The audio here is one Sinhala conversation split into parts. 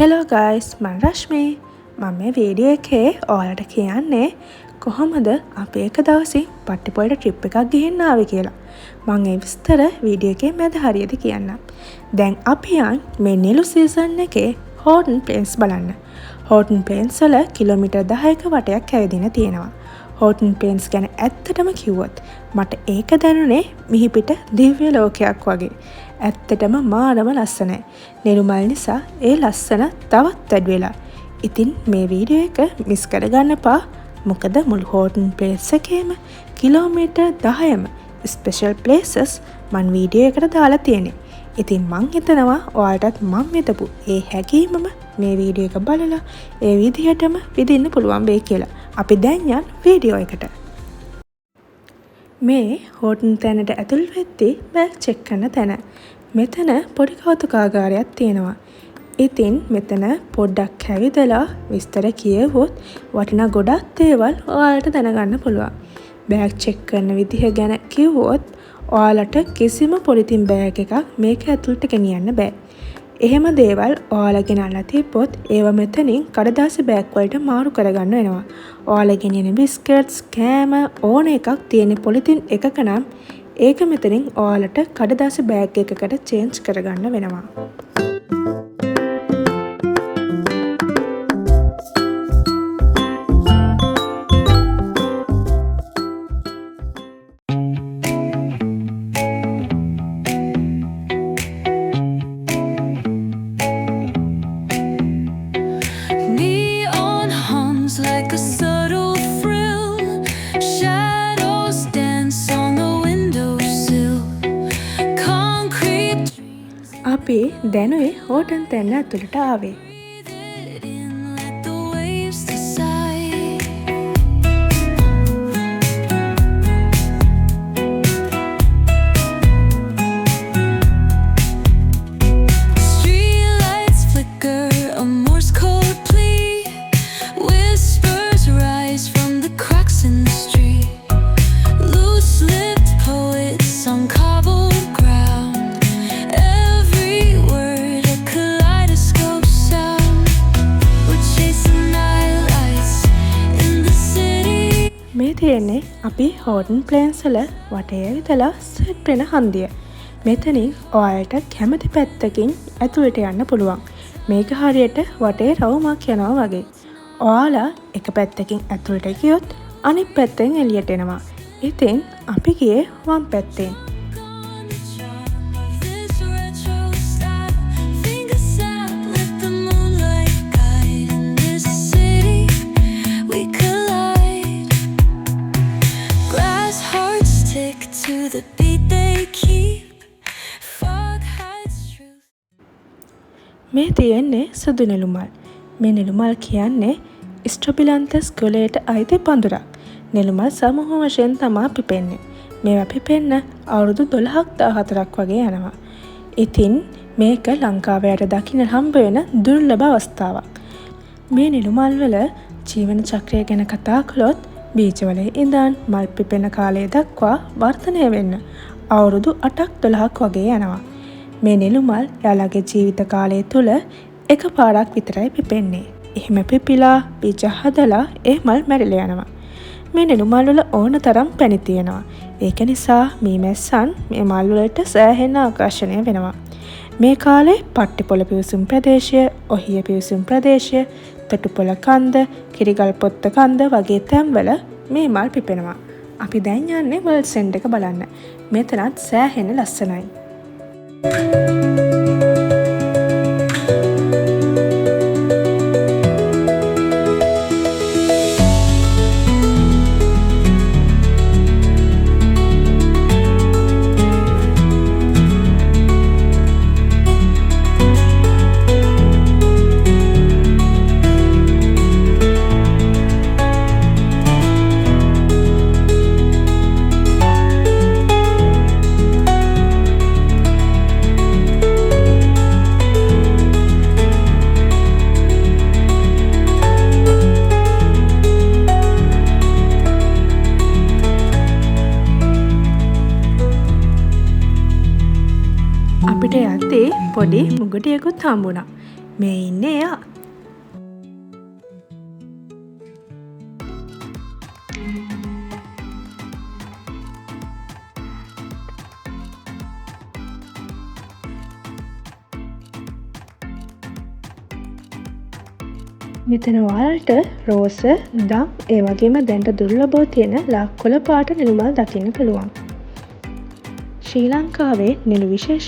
හෙලෝ ගයිස්, මං රශ්මි. මම මේ වීඩියෝ එකේ ඔයාලට කියන්නේ කොහොමද අපි එක දවසින් පට්ටිපොළට ට්‍රිප් එකක් ගිහින් ආවේ කියලා. මං ඒ විස්තර වීඩියෝ එකේ මැද හරියදී කියන්නම්. දැන් අපි යන් මේ නිලු සීසන් එකේ හෝටන් ප්ලේන්ස් බලන්න. හෝටන් ප්ලේන්ස් වල කිලෝමීටර් 10ක වටයක් ඇවිදින තියෙනවා. හෝටන් ප්ලේන්ස් ගැන ඇත්තටම කිව්වොත් මට ඒක දැනුනේ මිහිපිට දිව්‍ය ලෝකයක් වගේ. ඇත්තටම මාරම ලස්සනයි. නෙළු මල් නිසා ඒ ලස්සන තවත් වැඩි වෙලා. ඉතින් මේ වීඩියෝ එක මිස් කරගන්න එපා. මොකද මුළු හෝටන් ප්ලේස් එකේම කිලෝමීටර් 10ම ස්පෙෂල් ප්ලේසස් මං වීඩියෝ එකට දාලා තියෙන්නේ. ඉතින් මං හිතනවා ඔයාලටත් මං විඳපු ඒ හැඟීමම මේ වීඩියෝ එක බලලා ඒ විදිහටම විඳින්න පුළුවන් වෙයි කියලා. අපි දැන් යන් වීඩියෝ එකට. මේ හෝටන් තැනට ඇතුල් වෙද්දී බෑග් චෙක් කරන තැන. මෙතන පොඩි කෞතුකාගාරයක් තියෙනවා. ඉතින් මෙතන පොඩ්ඩක් ඇවිදලා විස්තර කියවුවොත් වටිනා ගොඩක් දේවල් ඔයාලට දැනගන්න පුළුවන්. බෑග් චෙක් කරන විදිහ ගැන කිව්වොත් ඔයාලට කිසිම පොලිතින් බෑග් එකක් මේක ඇතුළට ගෙනියන්න බෑ. එහෙම දේවල් ඔයාලා ගෙනල්ලා තිබ්බොත් ඒවා මෙතනින් කඩදාසි බෑග් වලට මාරු කරගන්න වෙනවා. ඔයාලා ගෙනියන බිස්කට්ස්, කෑම ඕන එකක් තියෙන පොලිතින් එකක නම් ඒක මෙතනින් ඔයාලට කඩදාසි බෑග් එකකට චේන්ජ් කරගන්න වෙනවා. Neon hums like a subtle thrill. Shadows dance on the windowsill. Concrete dreams අපි දැනුයි හෝටන් තැන්න ඇතුළට ආවේ. breathe it in, let the waves decide. Streetlights flicker, a Morse code plea. Whispers rise from the cracks in the street. Loose-lipped poets on cobbled ground. Every word a kaleidoscope sound. We're chasing night lights in the city. මේ තියෙන්නේ අපි හෝටන් ප්ලේන්ස් වල වටේ ඇවිදලා සෙට් වෙන හන්දිය. මෙතනින් ඔයාලට කැමති පැත්තකින් ඇතුළට යන්න පුළුවන්. මේක හරියට වටේ රවුමක් යනවා වගේ. ඔයාලා එක පැත්තකින් ඇතුළට ගියොත් අනිත් පැත්තෙන් එළියට එනවා. ඉතින් අපි ගියේ වම් පැත්තෙන්. On the charm of this retro style. Finger snap, let the moonlight guide. In this city, we collide. Glass hearts tick to the beat they keep. Fog hides truth. මේ තියෙන්නේ සුදු නෙළු මල්. මේ නෙළු මල් කියන්නේ ස්ට්‍රොබිලන්තස් කුලයට අයිති පඳුරක්. නෙළු මල් සමූහ වශයෙන් තමා පිපෙන්නේ. මේවා පිපෙන්න අවුරුදු 12ක් 14ක් වගේ යනවා. ඉතින් මේක ලංකාවේ අයට දකින්න හම්බ වෙන දුර්ලභ අවස්ථාවක්. මේ නෙළු මල් වල ජීවන චක්‍රය ගැන කතා කළොත් බීජවල ඉඳන් මල් පිපෙන කාලය දක්වා වර්ධනය වෙන්න අවුරුදු 8ක් 12ක් වගේ යනවා. මේ නෙළු මල් එයාලගේ ජීවිත කාලය තුල එක පාරක් විතරයි පිපෙන්නේ. එහෙම පිපිලා බීජ හදලා ඒ මල් මැරිලා යනවා. මේ නෙළු මල් වල ඕන තරම් පැණි තියෙනවා. ඒක නිසා මීමැස්සන් මේ මල් වලට සෑහෙන ආකර්ෂණය වෙනවා. මේ කාලේ පට්ටිපොළ පිවිසුම් ප්‍රදේශය, ඔහිය පිවිසුම් ප්‍රදේශය, තොටුපොළ කන්ද, කිරිගල්පොත්ත කන්ද වගේ තැන්වල මේ මල් පිපෙනවා. අපි දැන් යන්නේ වර්ල්ඩ් සෙන්ටර් එක බලන්න. මෙතනත් සෑහෙන ලස්සනයි. අපිට යද්දී පොඩි මුගටියකුත් හම්බුණා. මේ ඉන්නේ එයා. මෙතන ඔයාලට රෝස, දම්, ඒ වගේම දැනට දුර්ලභව තියෙන ලා කොළ පාට නෙළුමල් දකින්න පුළුවන්. ශ්‍රී ලංකාවේ නෙළු විශේෂ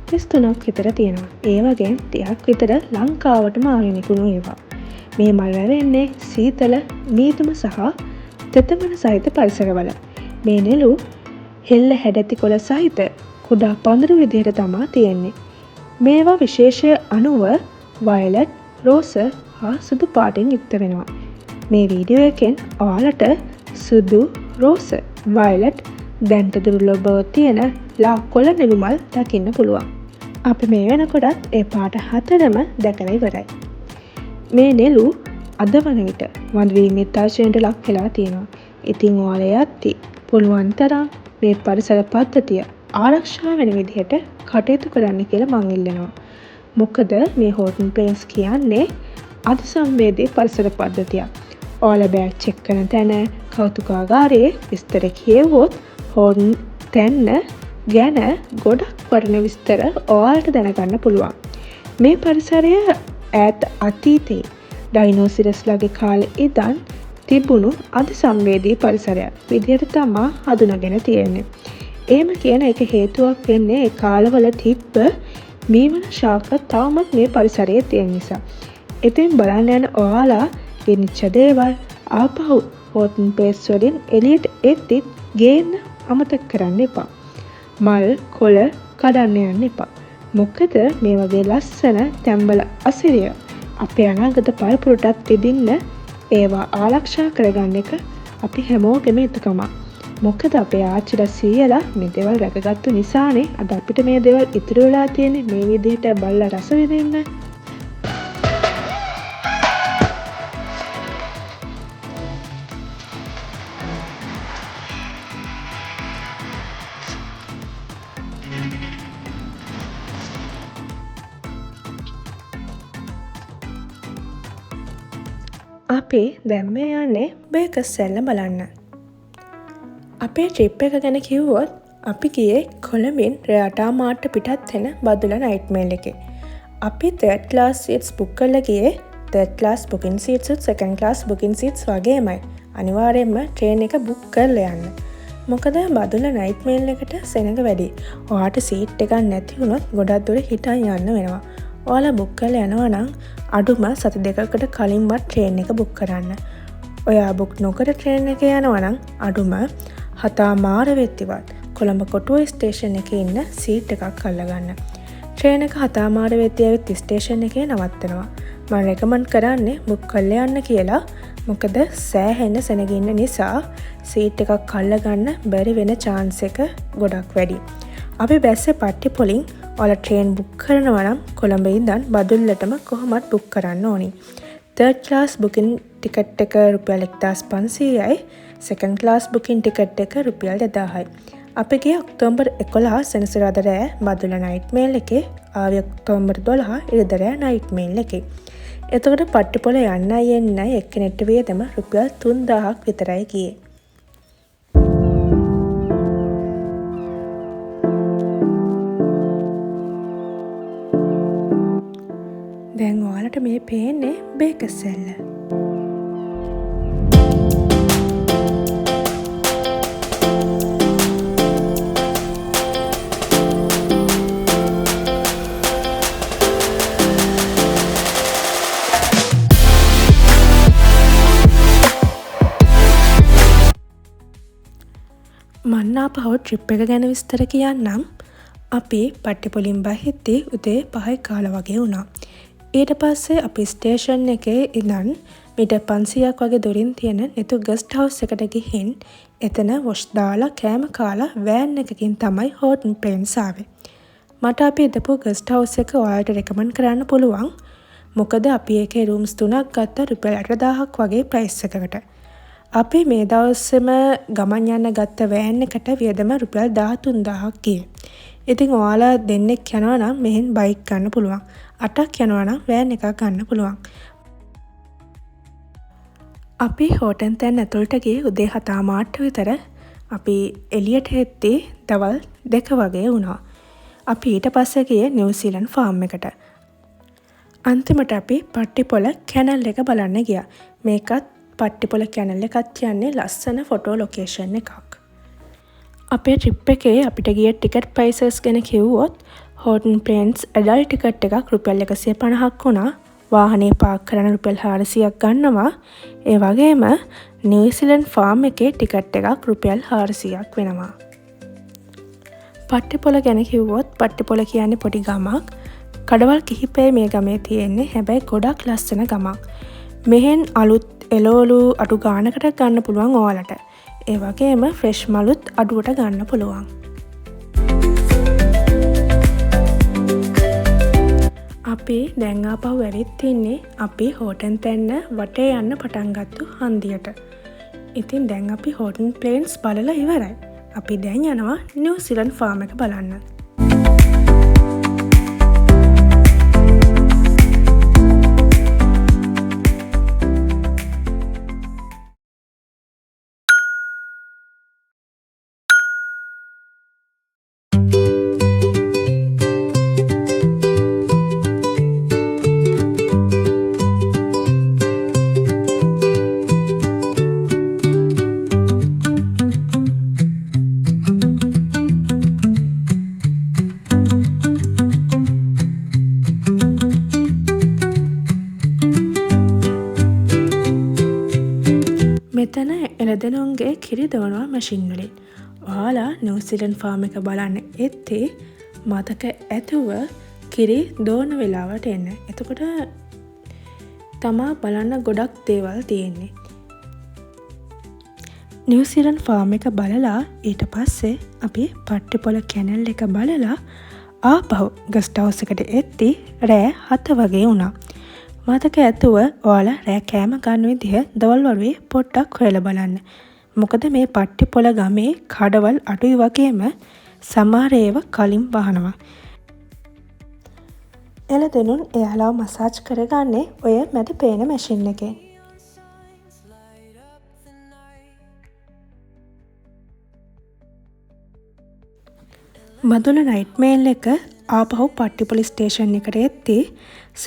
33ක් විතර තියෙනවා. ඒ වගේම 30ක් විතර ලංකාවටම ආවේනික වුණු ඒවා. මේ මල් වැවෙන්නේ සීතල, මීදුම සහ තෙතමන සහිත පරිසරවල. මේ නෙළු හෙල්ල හැඩැති කොළ සහිත කුඩා පඳුරු විදිහට තමා තියෙන්නේ. මේවා විශේෂය අනුව වයලට්, රෝස හා සුදු පාටින් යුක්ත වෙනවා. මේ වීඩියෝ එකෙන් ඔයාලට සුදු, රෝස, වයලට් දැන්ට දුර්ලභව තියෙන ලා කොළ නෙළුමල් දකින්න පුළුවන්. අපි මේ වෙනකොටත් ඒ පාට හතරම දැකලා ඉවරයි. මේ නෙළු අද වන විට වඳවීමේ තර්ජනයට ලක් වෙලා තියෙනවා. ඉතින් ඔයාලා යද්දි පුළුවන් තරම් මේ පරිසර පද්ධතිය ආරක්ෂා වෙන විදිහට කටයුතු කරන්න කියලා මං ඉල්ලනවා. මොකද මේ හෝටන් ප්ලේන්ස් කියන්නේ අතිසංවේදී පරිසර පද්ධතියක්. ඔයාලා බෑග් චෙක් කරන තැන කෞතුකාගාරයේ විස්තර කියෙව්වොත් හෝටන් තැන්න ගැන ගොඩක් වටින විස්තර ඔයාලට දැනගන්න පුළුවන්. මේ පරිසරය ඈත අතීතයේ ඩයිනෝසිරස්ලගේ කාලේ ඉඳන් තිබුණු අතිසංවේදී පරිසරයක් විදිහට තමා හඳුනාගෙන තියෙන්නේ. එහෙම කියන එක හේතුවක් වෙන්නේ ඒ කාලවල තිබ්බ මීවන ශාක තවමත් මේ පරිසරයේ තියෙන නිසා. ඉතින් බලන්න යන ඔයාලා ගෙනිච්ච දේවල් ආපහු හෝටන් ප්ලේස් වලින් එළියට එද්දිත් ගේන්න අමතක කරන්න එපා. මල් කොළ කඩන්න යන්න එපා. මොකද මේ වගේ ලස්සන තැන්වල අසිරිය අපේ අනාගත පරපුරටත් විඳින්න ඒවා ආරක්ෂා කරගන්න එක අපි හැමෝගෙම යුතුකමක්. මොකද අපේ ආච්චිලා සීයලා මේ දේවල් රැකගත්තු නිසානේ අද අපිට මේ දේවල් ඉතුරු වෙලා තියෙන්නේ මේ විදිහට බලලා රස විඳින්න. අපි දැන් මේ යන්නේ බේකර්ස් සැල්ල බලන්න. අපේ ට්‍රිප් එක ගැන කිව්වොත් අපි ගියේ කොළඹින් රෑ 8:00 පිටත් වෙන බදුල්ල නයිට් මේල් එකේ. අපි තර්ඩ් ක්ලාස් සීට්ස් බුක් කරලා ගියේ. තර්ඩ් ක්ලාස් බුකින් සීට්ස් උත් සෙකන්ඩ් ක්ලාස් බුකින් සීට්ස් වගේමයි. අනිවාර්යයෙන්ම ට්‍රේන් එක බුක් කරලා යන්න. මොකද බදුල්ල නයිට් මේල් එකට සෙනඟ වැඩි. ඔයාට සීට් එකක් නැති වුණොත් ගොඩක් දුර හිටන් යන්න වෙනවා. ඔයාලා බුක් කරලා යනවා නම් අඩුම සති දෙකකට කලින්වත් ට්‍රේන් එක බුක් කරන්න. ඔයා බුක් නොකර ට්‍රේන් එකේ යනවා නම් අඩුම 7:00 වෙද්දිවත් කොළඹ කොටුව ස්ටේෂන් එකේ ඉන්න සීට් එකක් අල්ලගන්න. ට්‍රේන් එක 7:00 වෙද්දී ඇවිත් ස්ටේෂන් එකේ නවත්තනවා. මම රෙකමන්ඩ් කරන්නේ බුක් කරලා යන්න කියලා. මොකද සෑහෙන සෙනග ඉන්න නිසා සීට් එකක් අල්ලගන්න බැරි වෙන චාන්ස් එක ගොඩක් වැඩි. අපි බැස්සේ පට්ටිපොලින්. ඔයාලා ට්‍රේන් බුක් කරනවා නම් කොළඹ ඉඳන් බදුල්ලටම කොහොමත් බුක් කරන්න ඕනි. තර්ඩ් ක්ලාස් බුකින් ටිකට් එක රුපියල් 1500යි, සෙකන්ඩ් ක්ලාස් බුකින් ටිකට් එක රුපියල් 2000යි. අපි ගියේ ඔක්තෝබර් 11 සෙනසුරාදා රෑ බදුල්ල නයිට් මේල් එකේ, ආවේ ඔක්තෝබර් 12 ඉරිදා රෑ නයිට් මේල් එකේ. එතකොට පට්ටිපොළ යන්නයි එන්නයි එක්කෙනෙක්ට වියදම රුපියල් 3000ක් විතරයි ගියේ. දැන් ඔයාලට මේ පේන්නේ බේකර්ස් සැල්ල. මං ආපහු ට්‍රිප් එක ගැන විස්තර කියන්නම්. අපි පට්ටිපොලින් බහිද්දී උදේ 5 කාල වගේ වුණා. ඊට පස්සේ අපි ස්ටේෂන් එකේ ඉඳන් මීටර් 500ක් වගේ දුරින් තියෙන නිතු ගෙස්ට් හවුස් එකට ගිහින් එතන වොෂ් දාලා කෑම කාලා වෑන් එකකින් තමයි හෝටන් ප්ලේන්ස් ආවේ. මට අපි ඉඳපු ගෙස්ට් හවුස් එක ඔයාලට රෙකමන්ඩ් කරන්න පුළුවන්. මොකද අපි ඒකේ රූම්ස් 3ක් ගත්තා රුපියල් 8000ක් වගේ ප්‍රයිස් එකකට. අපි මේ දවස්සෙම ගමන් යන්න ගත්ත වෑන් එකට වියදම රුපියල් 13000ක් ගියේ. ඉතින් ඔයාලා දෙන්නෙක් යනවා නම් මෙහෙන් බයික් ගන්න පුළුවන්. 8ක් යනවා නම් වෑන් එකක් ගන්න පුළුවන්. අපි හෝටන් තැන්න ඇතුළට ගියේ උදේ 7:30 විතර. අපි එළියට එද්දී දවල් 2 වගේ වුණා. අපි ඊට පස්සේ ගියේ නිව්සීලන්ඩ් ෆාම් එකට. අන්තිමට අපි පට්ටිපොළ කැනල් එක බලන්න ගියා. මේකත් පට්ටිපොළ කැනල් එකත් කියන්නේ ලස්සන ෆොටෝ ලොකේෂන් එකක්. අපේ ට්‍රිප් එකේ අපිට ගිය ටිකට් ප්‍රයිසස් ගැන කිව්වොත් හෝටන් ප්ලේන්ස් ඇඩල්ට් ටිකට් එකක් රුපියල් 150ක් වුණා. වාහනේ පාක් කරන්න රුපියල් 400ක් ගන්නවා. ඒ වගේම නිව්සීලන්ඩ් ෆාම් එකේ ටිකට් එකක් රුපියල් 400ක් වෙනවා. පට්ටිපොළ ගැන කිව්වොත් පට්ටිපොළ කියන්නේ පොඩි ගමක්. කඩවල් කිහිපයයි මේ ගමේ තියෙන්නේ. හැබැයි ගොඩක් ලස්සන ගමක්. මෙහෙන් අලුත් එළවලු අඩු ගානකට ගන්න පුළුවන් ඔයාලට. ඒ වගේම ෆ්‍රෙෂ් මලුත් අඩුවට ගන්න පුළුවන්. අපි දැන් ආපහු ඇවිත් ඉන්නේ අපි හෝටන් තැන්න වටේ යන්න පටන් ගත්තු හන්දියට. ඉතින් දැන් අපි හෝටන් ප්ලේන්ස් බලලා ඉවරයි. අපි දැන් යනවා නිව්සීලන්ඩ් ෆාම් එක බලන්න. මෙතන එළදෙනුන්ගේ කිරි දෝනවා මැෂින් වලින්. ඔයාලා නිව්සීලන්ඩ් ෆාම් එක බලන්න එත්තේ මතක ඇතුව කිරි දෝන වෙලාවට එන්න. එතකොට තමා බලන්න ගොඩක් දේවල් තියෙන්නේ. නිව්සීලන්ඩ් ෆාම් එක බලලා ඊට පස්සේ අපි පට්ටිපොළ කැනල් එක බලලා ආපහු ගෙස්ට් හවුස් එකට එද්දි රෑ 7 වගේ වුණා. මතක ඇතුව ඔයාලා රෑ කෑම ගන්න විදිහ දවල් වරුවේ පොඩ්ඩක් හොයලා බලන්න. මොකද මේ පට්ටිපොළ ගමේ කඩවල් අඩුයි වගේම සමහර ඒවා කලින් වහනවා. එළදෙනුන් එයාලව මසාජ් කරගන්නේ ඔය මැද පේන මැෂින් එකෙන්. බදුල්ල නයිට් මේල් එක ආපහු පට්ටිපොළ ස්ටේෂන් එකට එද්දී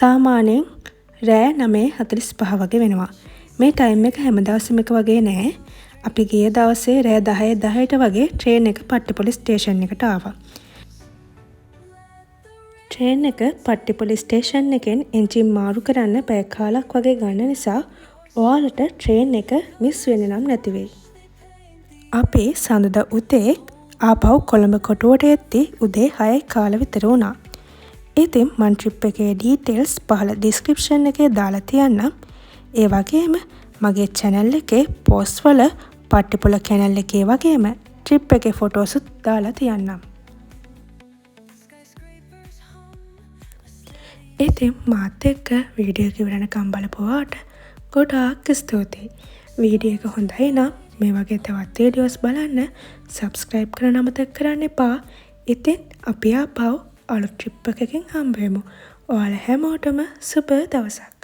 සාමාන්‍යයෙන් රෑ 9:45 වගේ වෙනවා. මේ ටයිම් එක හැම දවසෙම එක වගේ නෑ. අපි ගිය දවසේ රෑ 10:10ට වගේ ට්‍රේන් එක පට්ටිපොළ ස්ටේෂන් එකට ආවා. ට්‍රේන් එක පට්ටිපොළ ස්ටේෂන් එකෙන් එන්ජින් මාරු කරන්න පැය කාලක් වගේ ගන්න නිසා ඔයාලට ට්‍රේන් එක මිස් වෙන්න නම් නැති වෙයි. අපි සඳුදා උදේ ආපහු කොළඹ කොටුවට එද්දි උදේ 6 කාල විතර වුණා. ඉතින් මං ට්‍රිප් එකේ ඩීටේල්ස් පහළ ඩිස්ක්‍රිප්ෂන් එකේ දාලා තියන්නම්. ඒ වගේම මගේ චැනල් එකේ පෝස්ට් වල පට්ටිපොළ කැනල් එකේ වගේම ට්‍රිප් එකේ ෆොටෝසුත් දාලා තියන්නම්. ඉතින් මාත් එක්ක වීඩියෝ එක ඉවර වෙනකම් බලපු ඔයාට ගොඩාක් ස්තුතියි. වීඩියෝ එක හොඳයි නම් මේ වගේ තවත් වීඩියෝස් බලන්න සබ්ස්ක්‍රයිබ් කරන්න අමතක කරන්න එපා. ඉතින් අපි ආපහු අලුත් ට්‍රිප් එකකින් හම්බ වෙමු. ඔයාලා හැමෝටම සුබ දවසක්.